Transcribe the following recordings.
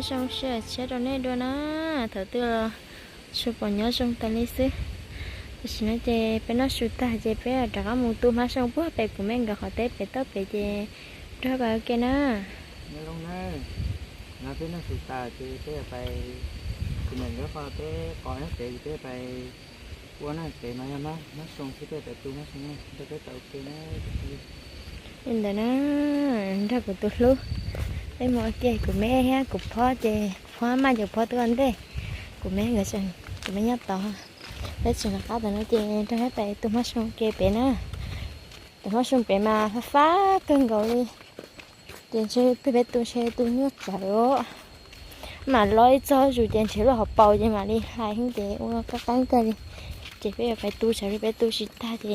Zoo siab tshiab rau nej dua na, thaum twg los tsuas pom nyob zoo tas li xwb. Tam sim no ces peb noj su tag ces peb rov qab mus tu hmab soo puag pem kuv me nkawd qhov teb pem toj pem ces nrog pais ua ke na. Nyob zoo na, no peb noj su tas ces peb pais, kuv me nkawd qhov teb qos nyob pem ces peb pais ua na, pem mas yog hmab soo xwb, peb pais tu hmab soo na, nrog peb pais ua ke na. Li ntawd na, nrog kuv tus hlub, peb mus ua ke, kuv me thiab kuv phob ces kuv phob maj ces kuv phob twb ua ntej, kuv me nkawd, kuv me nyob tod. Peb tseem rov qab tom no ces nrog peb pais tu hmab soo ua ke pem na. Cov hmab soo pem mas fab fab kawg nkaus li. Ces ntshe twg peb tu ntshe tu nyuaj tsawv os. Mam los ib txog zus ces nrhiav lub hauv paus ces mam li hlais heev ces ua qab qab kawg li. Ces peb yuav pais tu, tsam peb tu tsis tag ces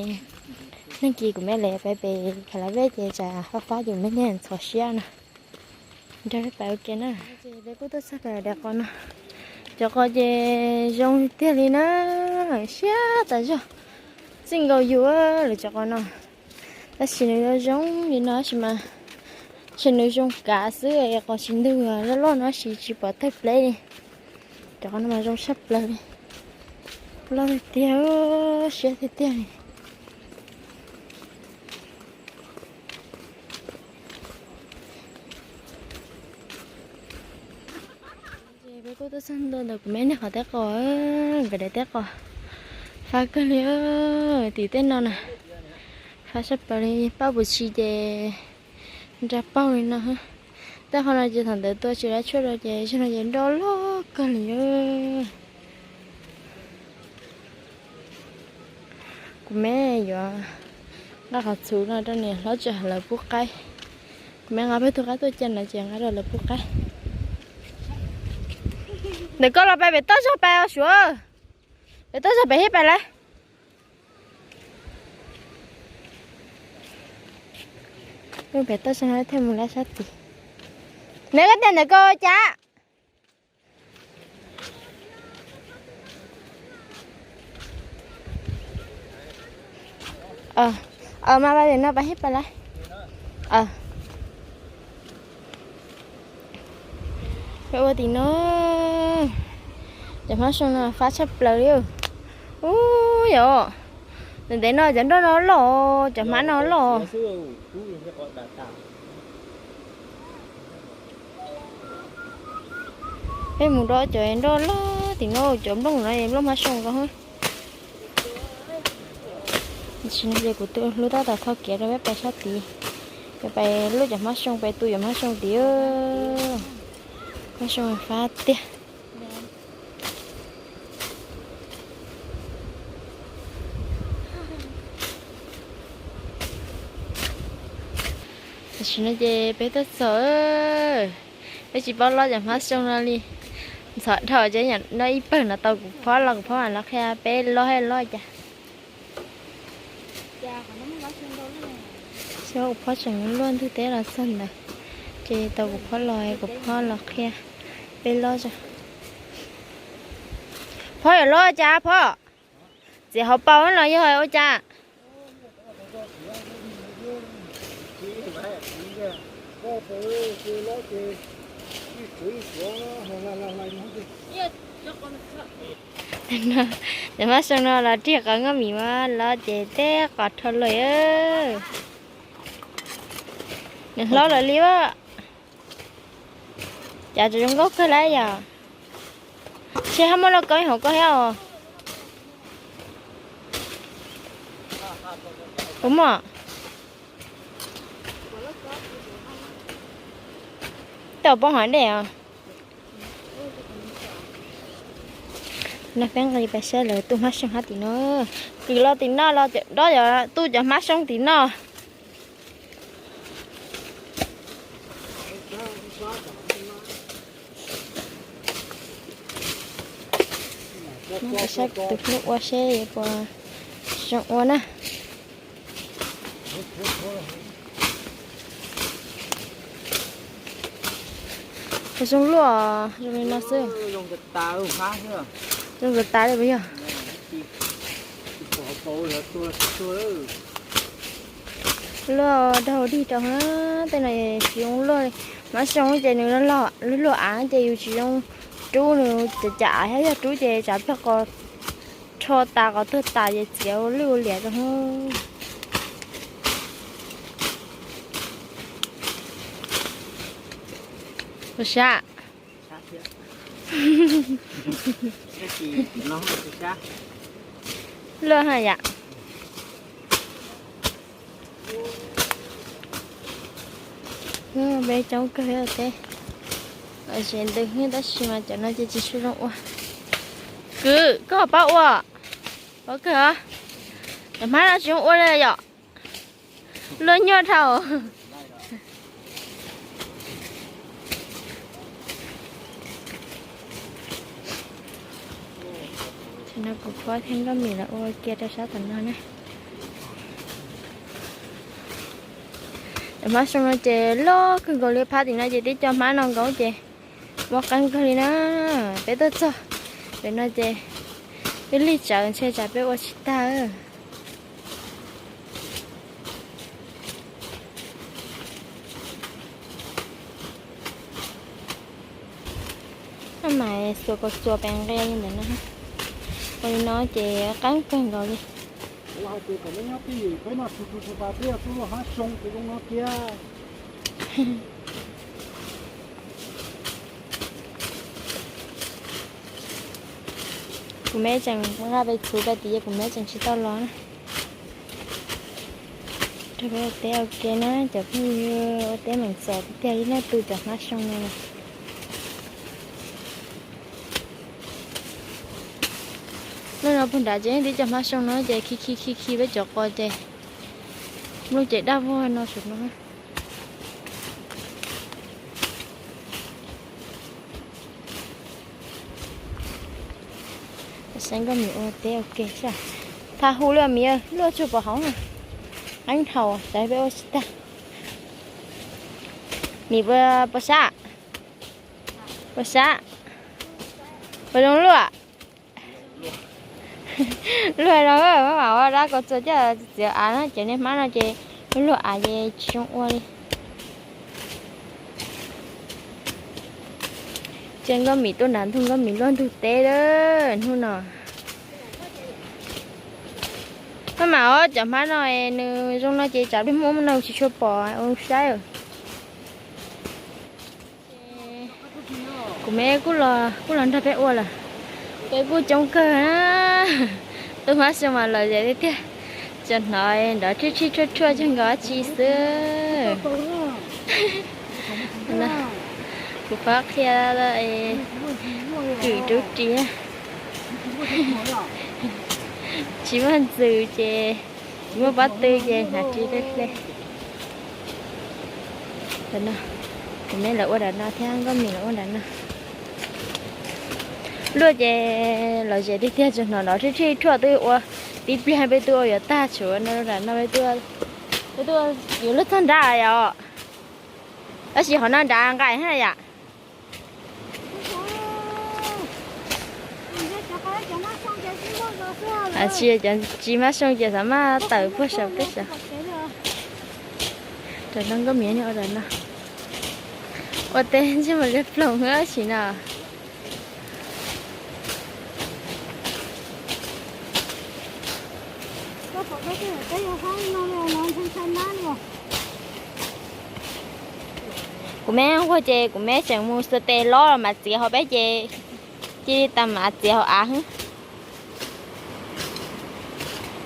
neeg kis kuv me lawv pais pem Khav Las Vej ces tsam fab fab ces kuv me niag ntxhov siab no. Nrog peb pais ua ke na. Ces peb kuj tuaj txog pem daim qos no. Cov qos ces zoo tiag li na, siab tas zog, txij nkaus yus lawm cov qos no. Tab sis nws zoo zoo li no tab sis mas, ntshe nws zoo kav xwb, qos tsis ntug loj loj no tab sis tsis pom tawg pleb li. Cov qos no mas zoo tshaj plaws li, loj tiag tiag, siab tiag tiag li. Ces peb kuj tuaj txog ntua ntawm kuv me niag qhov teb qos, nkawd daim teb qos fab kawg li, tim tej no na, fab tshaj plaws li, pauj puas tsis ces nra pauj li no. Tej qhov no ces thaum ntawd tua tsis laib tshuaj rau ces zaum no ces nroj loj kawg li. Kuv me yuav nqa qhov txhuv no rau niam hlob tsam lawv pub qaib. Kuv me nqa peb tug qaib tuaj cia no ces nqa rau lawv pub qaib. Ntawm koj los pais pem toj zog pais os Suav. Pem toj zog pem thiab pais lawm. Pem toj zog no thiaj mus lawm sab tid. Nws koj tias ntawm koj ua cas? Mas pais pem no pais thiab pais lawm. Peb ua tim no, cov hmab soo no fab tshaj plaws li. Ub yom, ntev ntev no cov nroj no loj, cov hmab no loj. Peb mus rau cov nroj loj tim no, cov nplooj no nplooj hmab soo ko. Tam sim no ces kuv tus hlub tab tom tho kev rau peb pais sab tid, peb pais luaj cov hmab soo, pais tu cov hmab soo tid. Hmab soo fab tiag. Tam sim no ces peb tuaj txog, peb tsis paub lob cov hmab soo no li. Ntxhov dhau ces no ib pawg no tau kuv phob los, kuv phob mam los qhia peb lob thiab lob cas. Xyov kuv phob tseem luaj ntug teb los txog ntawd, ces tau kuv phob los, kuv phob los qhia peb lob tso. Phob yuav lob cas phob? Txiav hauv paus los yog ua cas? Cov hmab soo no los riag qos nkauj mis mas los ces teb qos rho luj. Nws hlob lawm li a. Cas tseem zoo nkauj kawg lawm yom. Seb ho muaj lauj kaub hauv koj thiab os. Puas muaj? Tej zaum poob hauv dej os. No peb nqis pais saib lawv tu hmab soo hab tim no. Kws los tim no los dob yog tu cov hmab soo tim no. Pais saib tus hlub ua seb puas zoo ua na. Zoo luaj, zoo li no xwb. Zoo tas li puas yog? Luaj daug dig rau, tej no tsis zoo luaj. Hmab xyoo ces nws luaj av ces yus tsis zoo rub nws, cam cam av thiab, yog rub ces tsam plog qos rho tas qos tuag tas ces txiav ua lwj ua liam rau. Ua sab. Luaj ha yam. Peb coob kawg teb. Tsev ntws tab sis mas cov no ces tsis tshua zoo ua. Kwv, koj pab ua. Pab kawg. Cov hmab no tsis zoo ua li yom. Luaj nyuaj dhau. Tam no kuv phob thiab Nkauj Mim los ua kiag rau sab tom no na. Cov hmab xyoo no ces loj kawg nkaus li, phab tim no ces tib co hmab no nkaus ces muaj qeeb kawg li na. Peb tuaj txog pem no ces ib lig tsawv ntshe tsam peb ua tsis tag. Maj mam xuas kom xuas pes nqe li ntawm no. Ua li no ces qeeb kawg nkaus li. Kuv me tseem nqa pes txhuv pais tim, kuv me tseem tsis tau los na. Rau peb ua teb ua ke na cov phooj ywg, ua teb meem txom tiag tiag ib leej twg cov hmab xyoo no. Lub no puag nrad ces tib co hmab xyoo no ces khi khi khi khi peb cov qos ces nplooj ces daj vog no saum no. Saib Nkauj Mim ua teb ua ke, tha hu li Mim, luaj tsuag pom hauv, qeeb dhau, xav peb ua tsis tag. Mim, puas sab? Puas sab? Puas zoo luaj? Luaj no maj mam ua dab kos txuas coj txiav av na, cov niag hmab no ces luaj av ces tsis zoo ua li. Ces Nkauj Mim tuaj nram ntug, Nkauj Mim luaj ntug teb lawm hnub no. Maj mam ua cov hmab no, nws zoo no ces tsam peb Hmoob no tsis tshua pom ua saib. Kuv me kuj los nrog peb ua lawm. Peb kuj coob kawg na. Tus hmab xyoo mas lom zem tiag tiag. Tsuas hnov nrov tshib tshib tshuaj tshuaj cag nkaus dab tsi xwb. Kuv pab qhia kwm rub ris. Tsis muaj ntxws ces, tsis muaj pob tw ces hnav ris hle hle. Kuv me lawv ua nram no thiab Nkauj Mim lawv ua nram no. Luaj ces lom zem tiag tiag, tsuas hnov nrov tshib tshib tshuaj twb ua tib pliag peb twb ua yuav tag tshuav no nram no, peb twb ua yuav luag txog nrad yom. Tab sis qhov no nrad nqaim ha yam. Tsis, cov tsis hmab xyoo ces xav maj tawm puag saum peb saum. Rau no Nkauj Mim ua rau no. Ua teb ntsej muag liab ploog tab sis no. Kuv me nquag ces kuv me tseem mus xuas tes lob los mas txiav hauv peb ces cia li tas mam txiav hauv av xwb.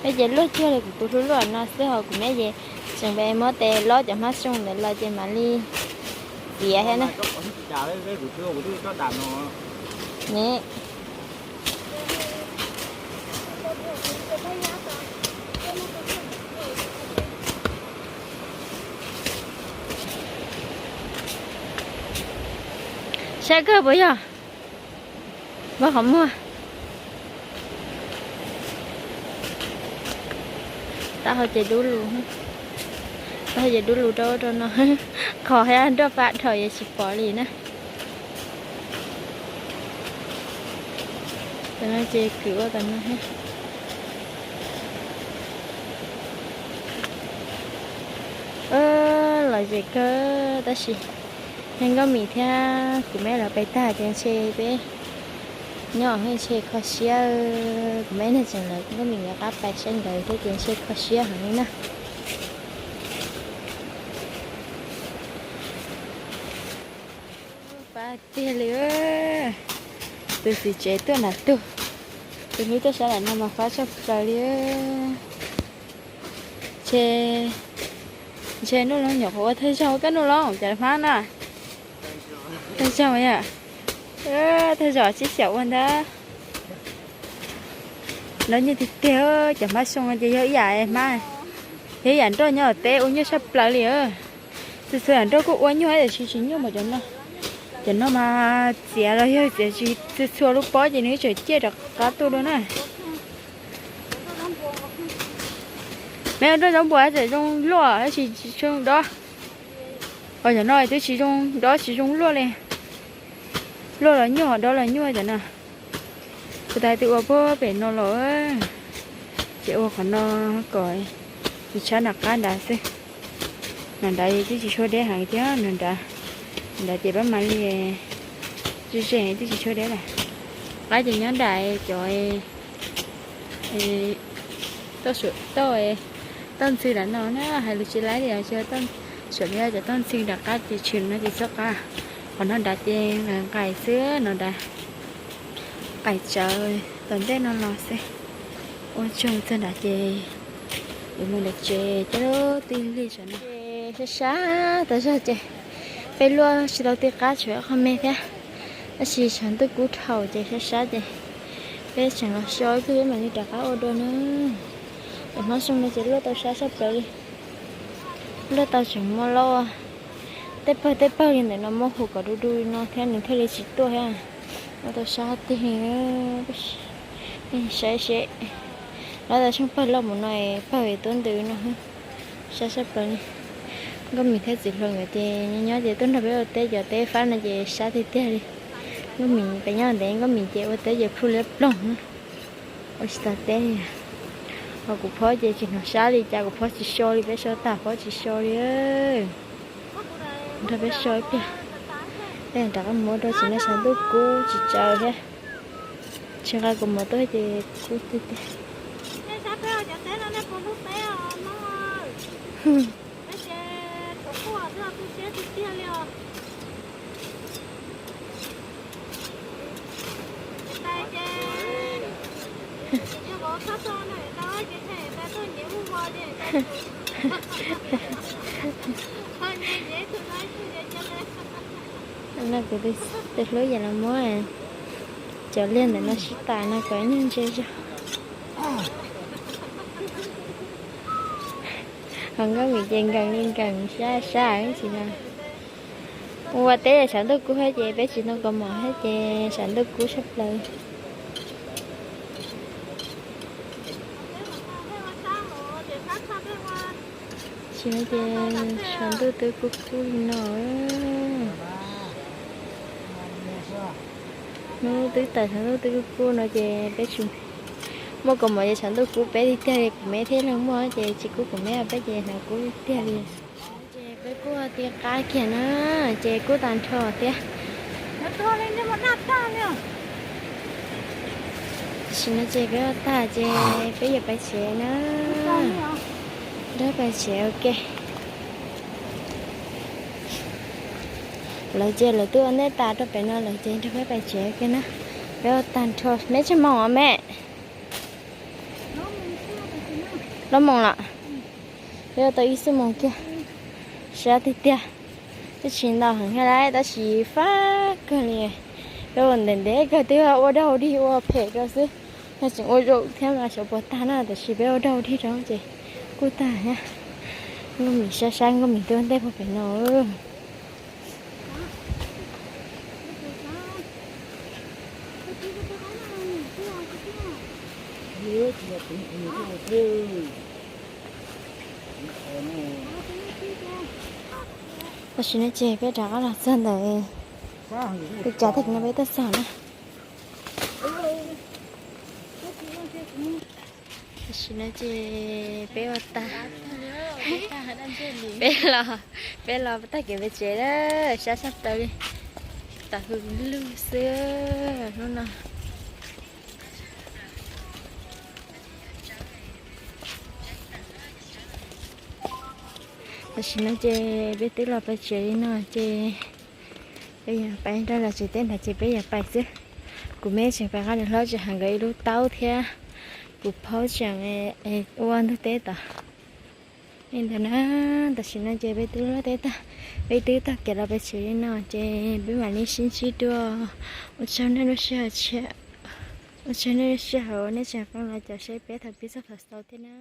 Peb ces luaj cuag li kuv tus hlub luaj no xwb, ho kuv me ces tseem muab tes lob cov hmab xyoo ntawd los ces mam li txiav thiab na. Ne, saib kawg puas yog? Npaj qhov muag. Taub hau ces dub lus, taub hau ces dub lus rau rau no. Qhov thiab nroj pab dhau yeej tsis pom li na. Tam no ces kwv ua tam no thiab. Zem kawg tab sis yog Nkauj Mim thiab kuv meb lawv pais tag ces ntshe peb nyob ntshe kho siab. Kuv meb niag tseem lawv Nkauj Mim lawv qab pais saib nkawd thiab ces ntshe kho siab heev li na. Pab tiag li, tus txiv tsev tuaj nram tug, tus hlub tuaj sab nram no mas fab tshaj plaws li. Ntshe, ntshe Nuj Loob nyuam qhuav ua thawj zaug, koj Nuj Loob cas hmab na? Thawj zaug yom? Thawj zaug tsib xyoos ua ntag. Lawv nyiaj tiag tiag, cov hmab xyoo no ces yog ib yam hmab, yog ib yam nroj nyob teb ua nyuaj tshaj plaws li. Txhua txhua yam nroj kuj ua nyuaj tiam sis tsis nyuaj npaum cov no. Cov no mas txiav los yog txiav tsis txhua txhua lub pob ces nws tseem ciaj rov qab tuaj dua na. Meb ua nroj zaub npua tseem zoo luaj tab sis tsis zoo dob. Os, cov no twb tsis zoo dob tsis zoo luaj li. Luaj los nyuaj, dob los nyuaj cov no. Kuv tas twb ua puag pem no los, ces ua qhov no kom tsis tshab nram qab nrad xwb. Nram nrad twb tsis tshua deb heev thiab, nram nrad, nram nrad ces pab mam li ze ze twb tsis tshua deb lawm. Qab ces nyob nram cov toj, toj ntxhw nram no na, hais lus tsis laib li os, suav li cov toj ntxhw nram qab ces tshwm no ces txhob qab. Qhov no nrad ces nqaim nqaim xwb no nrad, nqaim tsawv tom ntej no los xwb. Ua tsaug txog nrad ces yuav mus lawv tsev coj lub tij lig saum no. Sab sab tas zog ces peb luaj tsis tau tij qab tshuav qhov me thiab, tab sis tshav ntuj kub dhau ces sab sab ces peb tseem los so ib pliag peb mam li rov qab ua dua na. Cov hmab xyoo no ces luaj tau sab sab plaws li. Luaj tau tseem muab loj tej pawg tej pawg li ntawm no muab hu kom du du li no thiab nws thiaj li tsis tuaj thiab. Luaj tau sab tiag li. Saib seb, lawv tau tsheej pawg loj mus no, pawg tuab ntws no. Sab sab plaws li. Nkauj Mim thiab Txiv Hluas nkawd ces nyob nyob ces tuaj nrog peb ua teb, cov teb fab no ces sab tiag tiag li. Nkauj Mim pem nyob ntev, Nkauj Mim ces ua teb ces plhu liab ploog, ua tsis tau teb li. Ho kuv phob ces tsis hnov sab li cas, kuv phob tsis so li, peb so tag phob tsis so li. Nrog peb so ib pliag, peb rov qab mus ua dua tsis no tshav ntuj kub tsis tsaus thiab. Tsis nqa kaus mom tuaj ces kub tiag tiag. No kuv tus hlub yam los muab cov liaj ntawm no sib tas no kom ib nyuag ntse zog. Ho Nkauj Mim ces nkees li nkees sab sab tsis no. Ua teb tshav ntuj kub thiab ces peb tsis hnov kaus mom thiab ces tshav ntuj kub tshaj plaws. Tsis no ces tshav ntuj twb kub kub li no. Hnub twb tawm tshav ntuj twb kub kub no ces peb tsis muaj kaus mom ces tshav ntuj kub peb tiag tiag li, kuv meb thiab leej muaj ces tsis kub kuv meb, peb ces hnov kub tiag tiag li. Ces peb kuj tij qab kiag na, ces kub tag nrho thiab. Tam sim no ces peb ua tag ces peb yuav pais tsev na. Nrog pais tsev ua ke. Lawv ces lawv twb ua ntej tas rau pem no lawm ces nrog peb pais tsev ua ke na. Peb ua tag nrho, meb tsawg moos os meb? Plaub moos lawm. Peb ua tau ib xuab moos kiag. Sab tiag tiag. Twb tsis ntau heev thiab lauj, tab sis fab kawg li. Peb ua ntev ntev kawg twb ua dog dig ua phem rau xwb. Yog tseem ua zaum thiab mas xyov puas tag na, tab sis peb ua dog dig rau ces kuj tag thiab. Nkauj Mim sab sab, Nkauj Mim twb ua ntej puag pem no. Tam sim no ces peb rov qab los txog ntawm tus cav tag kis no peb tuaj txog na. Tam sim no ces peb ua tag, Peb los, peb los tag kev pem tsev lawm, sab sab plaws li, tas hu lug xwb hnub no. Tam sim no ces peb twb los pem tsev li no ces peb yuav pais rau lawv tsev teb ntawd ces peb yuav pais xwb. Kuv me tseem pais nqa niam hlob tseem hais nkawd ib lub taub thiab kuv phaub tseem ua ntug teb tod. Li ntawd na, tam sim no ces peb twb luaj teb tag, peb twb taug kev los pem tsev li no ces peb mam li sib ntsib dua. Ua tsaug nej lub sij hawm, ua tsaug nej lub sij hawm uas nej tseem pab los caum saib peb thaum pib txog thaum xaus thiab na.